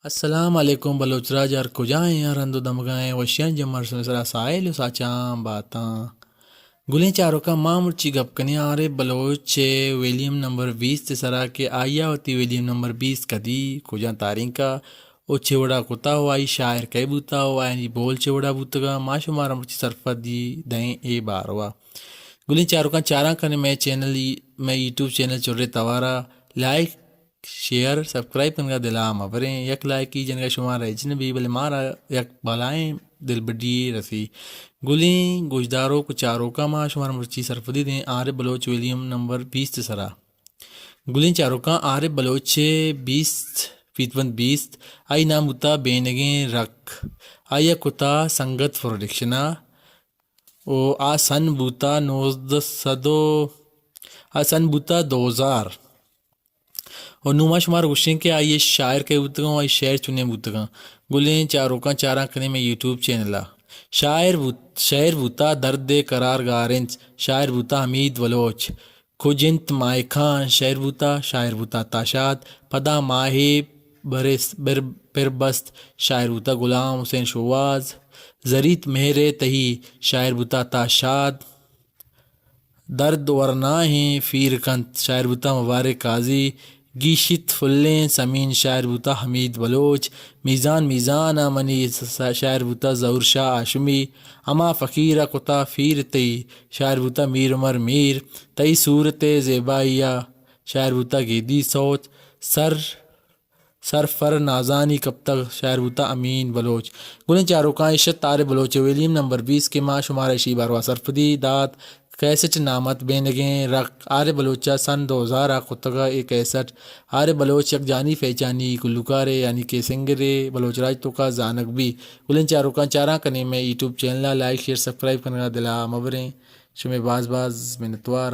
السلام علیکم بلوچ راج، ہر کجا ایں، ہر ہند و دمگا ایں، وشیانی جمر شمے سرا ساہیل و ساچاں باتاں۔ گلیں چاروکاں، ما مرچی گپ کنیں عارف بلوچ ءِ ویلیم نمبر بیست ءِ سرا کہ آئی ءَ وتی ویلیم نمبر بیست کدی، کجا تاریخا و چے وڑا کتا و آئی شاعر کئے بوتا و آیانی بول چے وڑا بوتگا، ما شمارا مرچی سرپدی دئیں اے باروا۔ گلیں چاروکاں، چاراں کنیں مئے چینل، مئے یوٹیوب چینل چرے توارا، لائک، شیئر، سبسکرائب کنگا دلا مبریں۔ یک لائکی جنگا شمارا ہچ نہ بی، بلے مارا یک بلائیں دلبڈی رسی۔ گلیں گوشداروک و چاروکاں، ما شمارا مرچی سرپدی دیں عارف بلوچ ویلیم نمبر بیست ءِ سرا۔ گلیں چاروکاں، عارف بلوچ ءِ بیست، فیت بند بیست، آئی نام بوتا بینگیں رک۔ آئی ءَ کتا سنگت پروڈکشن ءَ و آ سن بوتا نوزدہ سد و، آ سن بوتا دو ہزار۔ و نوں ما شمارا گوشیں کہ آئی ءِ شاعر کئے بوتگاں و آئی شعر چونیں بوتگاں۔ گلیں چاروکاں، چاراں کنیں مئے یوٹیوب چینل ءَ۔ شاعر بوت، شعر بوتا درد ءِ قرار گار انت، شاعر بوتا حمید بلوچ۔ کج انت ماہکان، شاعر بوتا، شاعر بوتا عطا شاد۔ پدا ماہے برس، بر، پر بست، شاعر بوتا غلام حسین شوہاز۔ زریت مہر ءِ تہی، شاعر بوتا عطا شاد۔ درد ورناہیں پیر کنت، شاعر بوتا مبارک قاضی۔ گیشیت پھلیں سمین، شاعر بوتا حمید بلوچ۔ میزان میزان ءَ منی س-، س-، شاعر بوتا ظہور شاہ ہاشمی۔ ہما فقیر ءَ کتا پیر تئی، شاعر بوتا میر عمر میر۔ تئی صورت ءِ زیبائی ءَ، شاعر بوتا گیدی سوچ۔ سر سر پر نازانی کپتگ، شاعر بوتا امین بلوچ۔ گلیں چاروکاں، ایش ات عارف بلوچ ءِ ویلیم نمبر بیست کہ ما شمارا ایشی باروا سرپدی دات۔ کیسٹ نام ات بینگیں رک۔ عارف بلوچ ءَ سن دو ہزار ءَ کتگ اے کیسٹ۔ عارف بلوچ یک جانی پہچانی گلوکارے، یعنی کہ سنگرے، بلوچ راج توکا زانگ بی۔ گلیں چاروکاں، چاراں کنیں مئے یوٹیوب چینل ءَ، لائک، شیئر، سبسکرائب کنگا دلا مبریں۔ شمے باز باز منتواراں۔